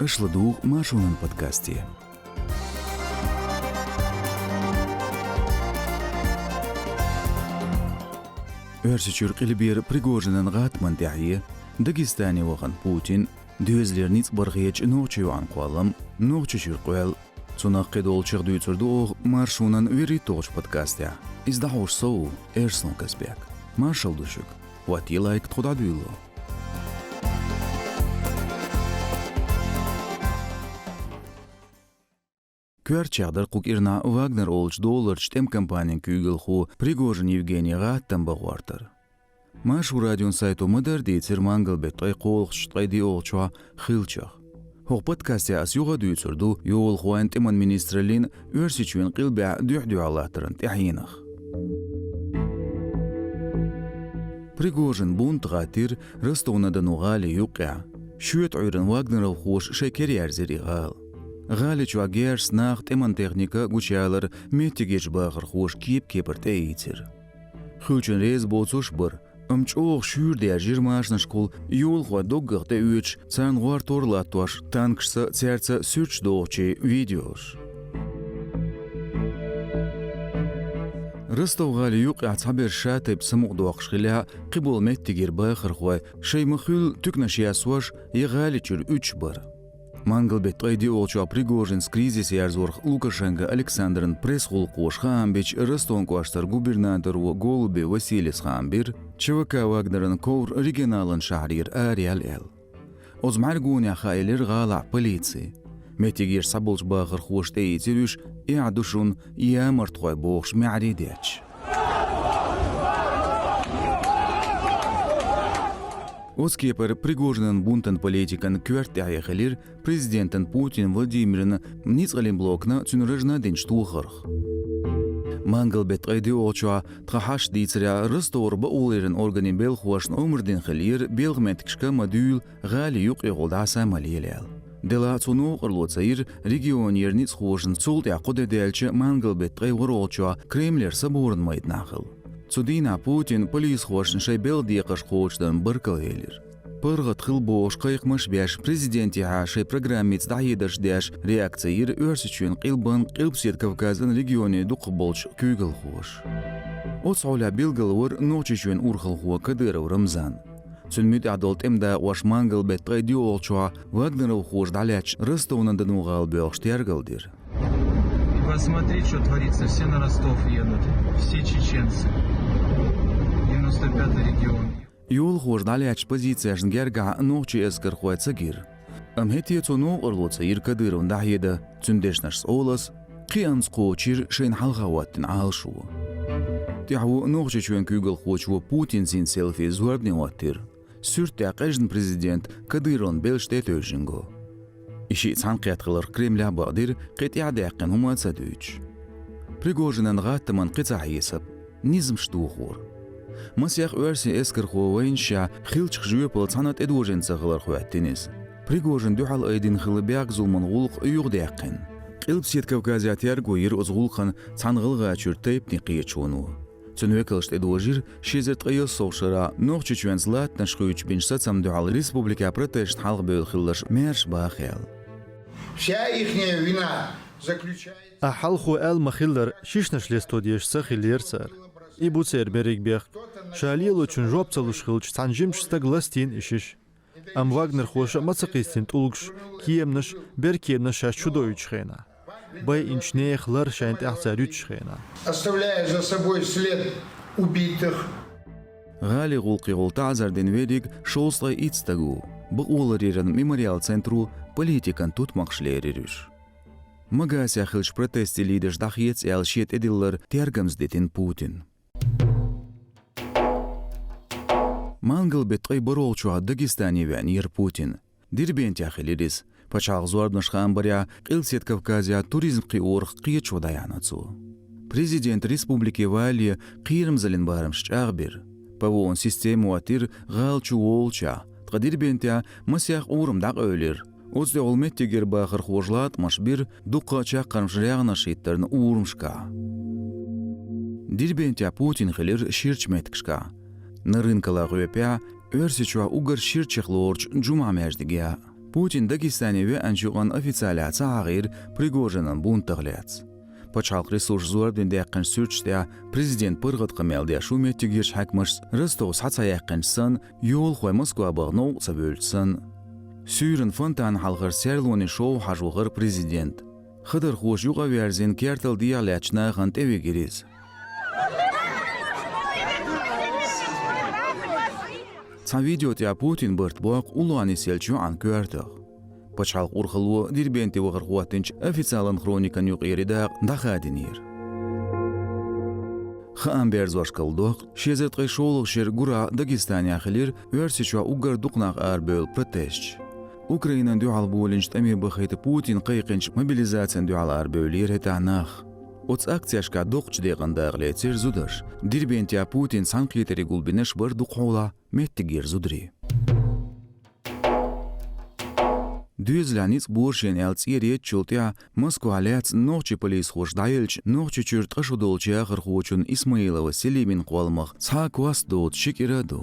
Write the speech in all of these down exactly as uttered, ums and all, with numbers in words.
Аша ладугӀу Маршонан подкасте. Оьрсийчуьра къилбера Пригожинан гӀаттаман тӀаьхье, Дагестане вахана Путин, доьзалера ницкъ бархӀеча нохчийн йоӀан кхоллам, Нохчийчуьра къоьлла. Цунах кхидолчух дуьйцур ду оха Маршонан вуьрхӀитталгӀачу подкастехь. Иза дӀахьош со ву, Эрслан Казбек. Маршалла ду шуьга. ХӀоттае лайк, тхо дӀадуьйло. Коьртачех дара кху кӀирнахь Вагнер олучу долларчу тӀеман компанин куьйгалхо Пригожин Евгенин гӀаттам бан гӀортар. Маршо радион сайто ма-дарра дийцира мангал беттан ткъе кхоалгӀачу, ткъе диъалгӀачохь хиллачух. ХӀокху подкастехь аса юха а дуьйцур ду йолахойн, тӀеман министраллин, Оьрсийчоьнан къилбехь дуьхь-дуьхьал латтаран тӀаьхьенах. Пригожин бунт гӀаттийра Ростов-на-Дону гӀали юккъехь, шоьтан Ӏуьйранна вагнеровхоша шайн кара ерзийра и гӀала. ГӀали чохь герзаца нах, тӀеман техника гучуялар меттигерчу бахархоша кеп-кепара тӀеийцира. Хуьлучунна реза боцуш а бара, амма чӀогӀа шуьйра даьржира машинашкахула йолахойн доггах тӀеоьцуш, царна гӀортор а латтош, танкашца, цаьрца суьрташ дохучийн видеош. Ростов-гӀали юккъехь цхьаберш ша-тайпа самукъадоккхуш хиллехь, кхиболу меттигера бахархой, шайн ма-хуьллу туьканаш ессош, я гӀали чуьра уьдуш бара. Мангал беттан ткъе диъалгӀачохь Пригожинца кризис ерзорах Лукашенко Александран пресс-гӀуллакхоша хаам бича Ростован кӀоштара губернаторо Голубев Василис хаам бира, ЧВК Вагнеран ковра регионалан шахьарера араяьлла аьлла. Оцу мӀаьргонехь хаийлира гӀалахь полици. Меттигерчу цхьаболчу бахархоша тӀеийцира уьш, эхь ду шуна, ямартхой бохуш, маьӀарий детташ. Оцу кепара Пригожинан бунтан политикан коьрта тӀаьхье хилира президентан Путин Владимиран ницкъаллин блокна цуьнан рожна динчу тохарх. Мангал беттан ткъе диъалгӀачохь тхан хьашташ дийцарехь, Ростовра бакъоларъяран органийн белхахошна омра дина хиллера белхан меттигашка ма дуьйла, гӀали юккъехула дӀаса ма лела аьлла. Делахь цо новкъарло ца йира регионера ницкъахошна цул тӀаьхьа кхо де даьлча мангал беттан ткъе ворхӀалгӀачохь Кремлера соборан майданахь хилла. Цу дийнахь Путина полисхошна шайн белхан декхарш кхочушдан баркалла элира. ПаргӀат хилла бохуш кхайкхамаш а беш, президентехьа шайн программица дӀахьедарш деш реакци йира Оьрсийчоьнан, Къилбан, Къилбаседа Кавказан регионийн дукхахболчу куьйгалхоша. Оцу хьолехь билгалвара Нохчийчоьнан урхалхо Кадыров Рамзан. Цуьнан муьтӀахь долу тӀеман дакъош мангал беттан ткъе диъалгӀачохь вагнеровхоша дӀалаьцначу Ростов-на-Дону гӀала боьлхуш тергал дира. И посмотри, что творится. Все на Ростов едут. Все чеченцы. Девяносто пятый регион. Йолахоша дӀалаьцначу позицешна гергахь нохчийн эскархой ца гира. Амма хӀетте а цо новкъарло ца йира Кадыровна дӀахьедан, цуьнан дешнашца олу ас, кхиамца кхочура шайна хьалха хӀоттийна Ӏалашо. ТӀаьхьо Нохчийчоьнан куьйгалхочо Путинца йина селфи зорбане хӀоттийра. Суьрта тӀехь къежна президент Кадыровн белш тӀе а тевжина го. И шиъ цхьаьнакхетта хиларх Кремлехь бакъдира, кхин тӀаьхьадаьккхина хӀума а ца дуьйцуш. Пригожинан гӀаттаман кхин цхьа хьесап: низамаш дохор. Масех оьрсийн эскархо вайна ша хиллачух жоьпалла цхьана а тӀедожийна ца хилар хӀоьттина иза. Пригожина дуьхьал айдина хилла бехк-зуламан гӀуллакх юхадаьккхина. Къилбаседа Кавказехь терго йира оцу гӀуллакхана цхьана ГӀалгӀайчуьра тайпанийн кхеташоно. Цуьнан векалша тӀедожийра ши эзар ткъе ялхитталгӀачу шарахь Нохчийчоьнца латтанаш хуьйцуш бинчу сацамна дуьхьал республикехь протесташна хьалхабевлла хилларш маьрша баха аьлла. Вся ихняя вина заключается... Ахь хьалхо аьлла ма-хиллара, шишнаш лесто дезаш ца хиллера цара. И бу церан берриг бехк. Ша лелочун жоп ца луш хилча, цхьана жимачу стага ластийна и шиша. Амма вагнерхоша а ма ца кхийсина тӀулгаш, кеманаш, беркеманаш шаьш чу доуьйтучу хенахь. Байинчу нехан лар шайна тӀехь цара юьтучу хенахь. Оставляя за собой след убитых. ГӀалин гӀуллакхехула таӀзар дина верриг шовзткъе итт стаг ву. Бакъоларъяран Мемориал центро политикан тутмакхаш лерира уьш. Магасехь хиллачу протестийн лидерш дӀахеца аьлла шен тӀедиллар тергамза дитина Путина. Мангал беттан ткъе бархӀалгӀачохь Дагестане веанера Путин. Дербентехь хилира иза. Пачхьалкхан зорбанаш хаам барехь, Къилбаседа Кавказехь туризм кхиорах кхеташо дӀаяьхьна цо. Президентан республике валале кхерамзаллин барамаш чӀагӀбира. ПВО-н система хӀоттийра гӀала чу воллучохь, ткъа Дербентехь масех урам дӀакъевлира. Оцу тӀехула меттигера бахархоша латкъамаш бира дуккха а чаккхармаш регӀнаш хӀиттарна урамашкахь. Дербентехь Путин хилира ширачу меттигашкахь: Нарынкала гӀоьпехь, Оьрсийчохь уггар ширачех лоручу Джумъа маьждигехь. Путин Дагестане веанчу юкъанна официалехь ца хьахийра Пригожинан бунтах лаьцна. Пачхьалкхан ресурсаша зорбане даьккхинчу суьрташ тӀехь президентан паргӀатан къамел деш ву меттигерчу хьаькамашца, Ростове схьа ца яьккхинчу санна, йолахой Москва баха новкъа ца бевлча санна. Суьйранан фонтанна хьалхара серлонийн шоу хьажа вахара президент. Хадархоша юкъа а верзина, кертал дехьа лаьттачу нахана тӀевигира иза. Цхьана видео тӀехь Путина барт боккху уллохь нисъеллачу йоӀан коьртах. Пачхьалкхан урхалло Дербенте вахар хӀоттийначу официалан хроникан юкъара и дакъа дӀахадийнера. Хаам берзош кхалдоккху, ши эзар ткъе шолгӀачу шеран гурахь Дагестанехь хилира Оьрсийчохь уггар дукха нах арабевлла протесташ. Украинина дуьхьал болийначу тӀаме бахийта Путина кхайкхинчу мобилизацина дуьхьал арабевллера хӀетахь нах. Оцу акцешкахь доккхачу декъана дакъа лецира зударша. Дербентехь Путинна цхьаьнакхетаре гулбинарш бара дукхахьолахь меттигера зударий. Доьзалехь ницкъ бора шена аьлла цӀера еттачул тӀаьхьа Москвахь лаьцна нохчийн полисхоша дӀаеллачу Нохчийчуьра ткъа шо долчу яхархочун Исмаилова Селимин кхолламах цхьа а кост доцуш ши кӀира а ду.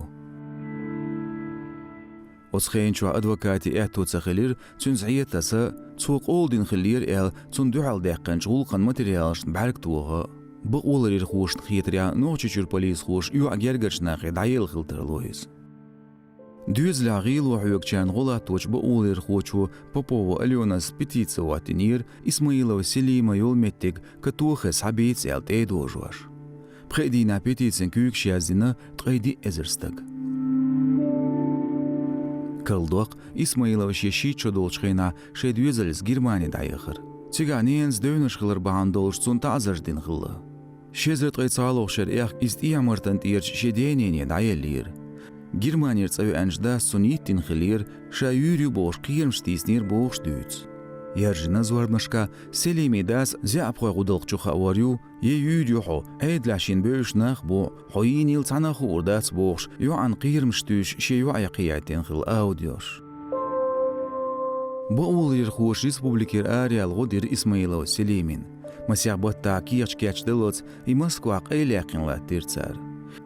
Оцу хенан чохь адвокатийн аьтто ца хилира, цуьнца хьетта а, цо къола дина хиллера аьлла, цунна дуьхьал даьккхинчу гӀуллакхан материалашна бӀаьрг тоха а. Бакъоларъярхошна хетарехь, Нохчийчуьра полисхоша йоӀ гергарчу нахе дӀаелла хила тарло иза. Доьзалехь гӀело хьоьгучарна гӀо латточу бакъоларъярхочо Попова Аленас петици хӀоттийнера, Исмаилова Селима йолу меттиг Катохе схьабийца аьлла тӀе а дожош. Пхеа дийнахь петицин куьйгаш яздина ткъе диъ эзар стаг. Карладоккху, Исмаилова шен шийтта шо долчу хенахь шайн доьзалца Германи дӀаяхара. Цигахь ненан девнаш хилар бахьана долуш цунна таӀзарш дина хилла. Ши эзар ткъе цхьалгӀачу шеран аьхка иза ТӀехьа-Мартан тӀерачу шен денене дӀаеллера. Германера цӀа веанчу дас цунна йиттина хиллера, ша юьйр ю бохуш, кхерамаш тийсинера бохуш дуьйцу. Яьржина зорбанашкахь Селимин дас заьӀапхойн гӀудалкх чу хаавор ю, я юьйр ю хьо, Ӏедалехь шена бевзаш нах бу, хьо йийнийла цхьанна а хуур дац бохуш, йоӀанна кхерамаш туьйсуш шен йоӀе кхийттина хилла аудиош. Бакъоларъярхоша республикера араяла гӀо дира Исмаилова Селимина. Масех баттахь кехаташ кечдаллалц и Москвахь къайлаяьккхина латтийра цара.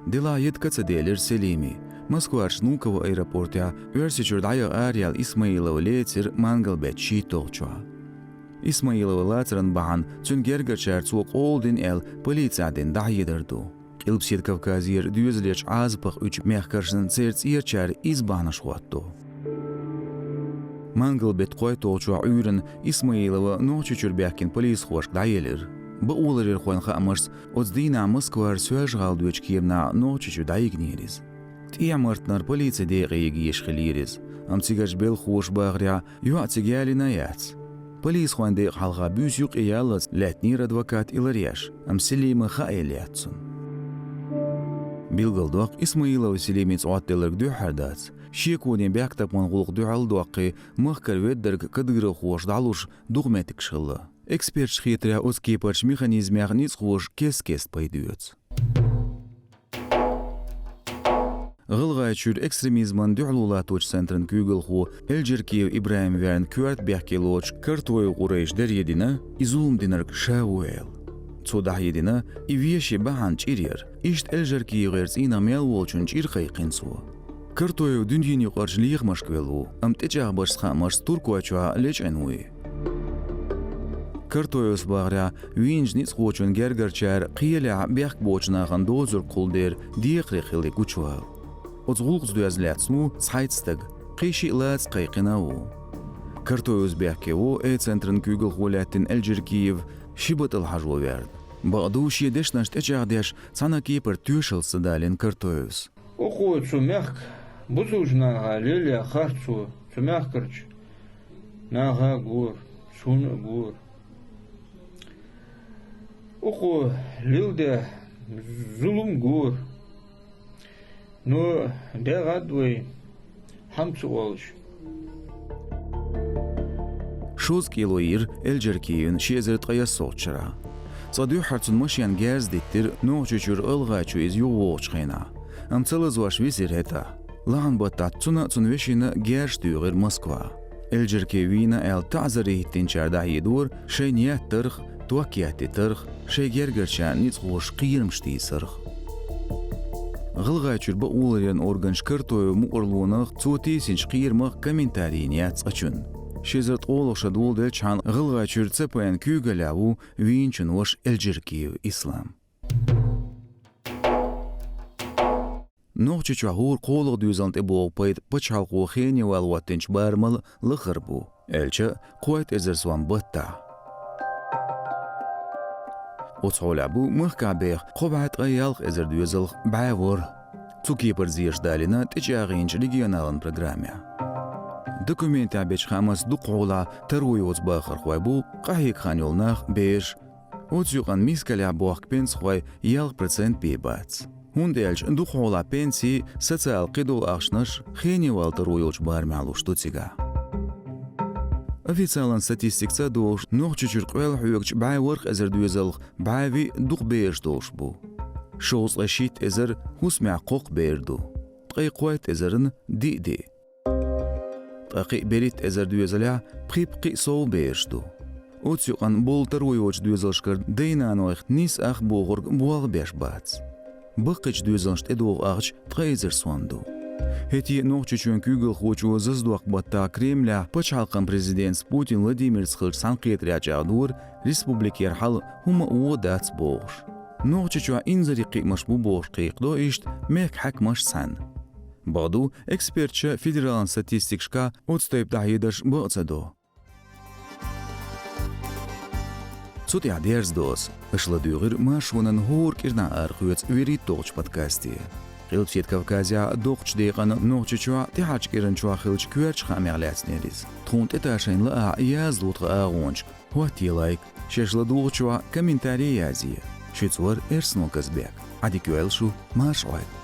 Делахь яда ка ца делира Селимин. Москварчу Внуково аэропортехь Оьрсийчуьра дӀаяха араяьлла Исмаилова лецира мангал-беттан шийтталгӀачохь. Исмаиловн лацаран бахьана цуьнан гергарчара цо къола дина аьлла полицехь дина дӀахьедар ду. Къилбаседа Кавказера доьзалерчу Ӏазапах уьдучу мехкаршна церан цӀерачара иза бахьанаш хӀотто. Мангал-беттан кхойтталгӀачохь Ӏуьйранна Исмаилова Нохчийчуьра баьхкина полисхошка дӀаелира. Бакъоларъярхойн хаамашца, оцу дийнахь Москвара Соьлжа-ГӀала доьдучу кеманахь Нохчийчу дӀайигнера иза. ТӀехьа-Мартанара полицин декъе йигийша хиллера иза, амма цигарчу белхахоша бахарехь, йоӀ цига ялийна а яц. Полисхойн декъа хьалха буьйса юкъе яллалц лаьттинера адвокат и ларъеш, амма Селима хаийла яц цунна. Билгалдоккху, Исмаилова Селимица Ӏоттаделларг дуьххьара дац. Шеконе бехктакхаман гӀуллакх дуьхьал а доккхий, махкара веддарг кадыровхоша дӀалуш дукха меттигаш хилла. Эксперташна хетарехь, оцу кепарчу механизмех ницкъахоша кест-кеста пайда оьцу. ГӀалгӀайчуьра экстремизмана дуьхьало латточу центран куьйгалхо Эльджеркиев ИбрахӀим верна коьрта бехке лоцуш Картоев Къурайша даре дина, и зулам динарг ша ву аьлла. Цо дӀахьедина, и вешин бахьана чӀир яра. Иштта ЭльджеркиевгӀеран цӀийнах мел волчунна чӀир кхайкхина цо. Картоев дуьненаюкъарчу лехамашка велла ву, амма тӀечӀагӀбарчу хаамашца Туркойчохь лечкъина ву и. Картоевс бахарехь, вийначу ницкъахочун гергарчара кхелехь бехк боцчу нахана дозург кхуллу дера декхаре хилла и гучувала. Оцу гӀуллакхца доьзна лаьцна ву цхьайтта стаг, кхин шиъ лаца кхайкхина а ву. Картоевс бехке ву, э, центран куьйгалхо лаьттина Эльджеркиев ши батӀал хьажо ваьрна. Бакъду, шен дешнаш тӀечӀагӀдеш, цхьана а кепара тоьшаллаш ца далийна Картоевс. Укхо цу мехка бусулбачу наха лелаяь харцо цу мехкарчу наха а гора, суна а гора. Укхо леладаь зулам гора. Но дегӀад вай хьамца олуш. Шозза кӀело йира Эльджеркиевна ши эзар ткъе ялхолгӀачу шарахь. Цкъа дуьххьара цунна машен герз диттира, Нохчийчуьра ГӀалгӀайчу иза юхавогӀучу хенахь. Амма ца лазош висира хӀетахь. Лахьан баттахь цунна а, цуьнан вешина а герзаш туьйхира Москва. Эльджеркиев вийна аьлла таӀзаре хӀиттинчара дӀахьедора шайна еттарх, ток еттитарх, шайн гергарчарна ницкъахоша кхерамаш тийсарх. ГӀалгӀайчуьра бакъоларъяран органаш картойо мукъарлонах, цо тийсинчу кхерамах комментарий йина яц цкъачунна. Ши эзар ткъолгӀа шо доладелчхьана ГӀалгӀайчуьра ЦПН куьйгаллехь ву Вийначун ваша Эльджиркиев Ислам. Нохчийчохь хӀора кхоалгӀа доьзална тӀебогӀу пайда пачхьалкхо хене вала хӀоттийначу барамал лахара бу, аьлча а кхойтта эзар сом баттахь. Оцу хьолехь бу махкахь беха кхо бӀе ткъе ялх эзар доьзалх бӀе ворхӀ. Цу кепара зераш далийна тӀечӀагӀйинчу регионалан программехь. Документехь бечу хаамашца, дукхахьолахь таро йоцу бахархой бу къахьегна хан йолу нах, бераш. Оцу юкъана мискаллехь бохку пенсахой ялх процент бен бац. ХӀунда аьлча дукхахьолахь пенси, социал кхидолу ахчанаш хене вала таро йолчу барамехь луш ду цигахь. Официалан статистикаца а долуш, Нохчийчуьра къоьлла хьоьгучу бӀе ворхӀ эзар доьзалх бӀе виъ дукха бераш долуш бу. Шовзткъе шийтта эзар хӀусамехь кхоккха бер ду, ткъе кхойтта эзарна диъ-диъ. Ткъа кхин берхӀитта эзар доьзалехь пхи-пхи сов бераш ду. Оцу юкъана болу таро йоцу доьзалшкара дай-нанойх нийса ах бохург болх беш бац. Баккхийчу доьзалшна тӀедогӀу ахча ткъа эзар сом ду. ХӀетте а Нохчийчоьнан куьйгалхочо Зазадоккху баттахь Кремлехь пачхьалкхан президентца Путин Владимирца хиллачу цхьаьнакхетарехь чӀагӀдора, республикера хьал хӀума а вон дац бохуш. Нохчийчохь инзаре кхиамаш бу бохуш кхайкхадо иштта мехкан хьаькамаш цхьаьна. Бакъду, эксперташа федералан статистикашкахь оцу тайпа дӀахьедарш бакъ ца до. Цу тӀехь дерзадо ас. Аша ладуьйгӀира Маршонан хӀора кӀирнахь арахоьцу вуьрхӀитталгӀачу подкасте. Къилбаседа Кавказехь доккхачу декъана Нохчийчохь, тӀаьхьарчу кӀиранчохь хиллачу коьртачу хаамех лаьцна яра иза. Тхуна тӀеташийна лаахь, язло тхан агӀончашка, хӀоттае лайк, шаьш ладугӀучохь комментарий язъе. Шуьца вара Эрсанов Казбек. Ӏадика йойла шу, марша Ӏойла.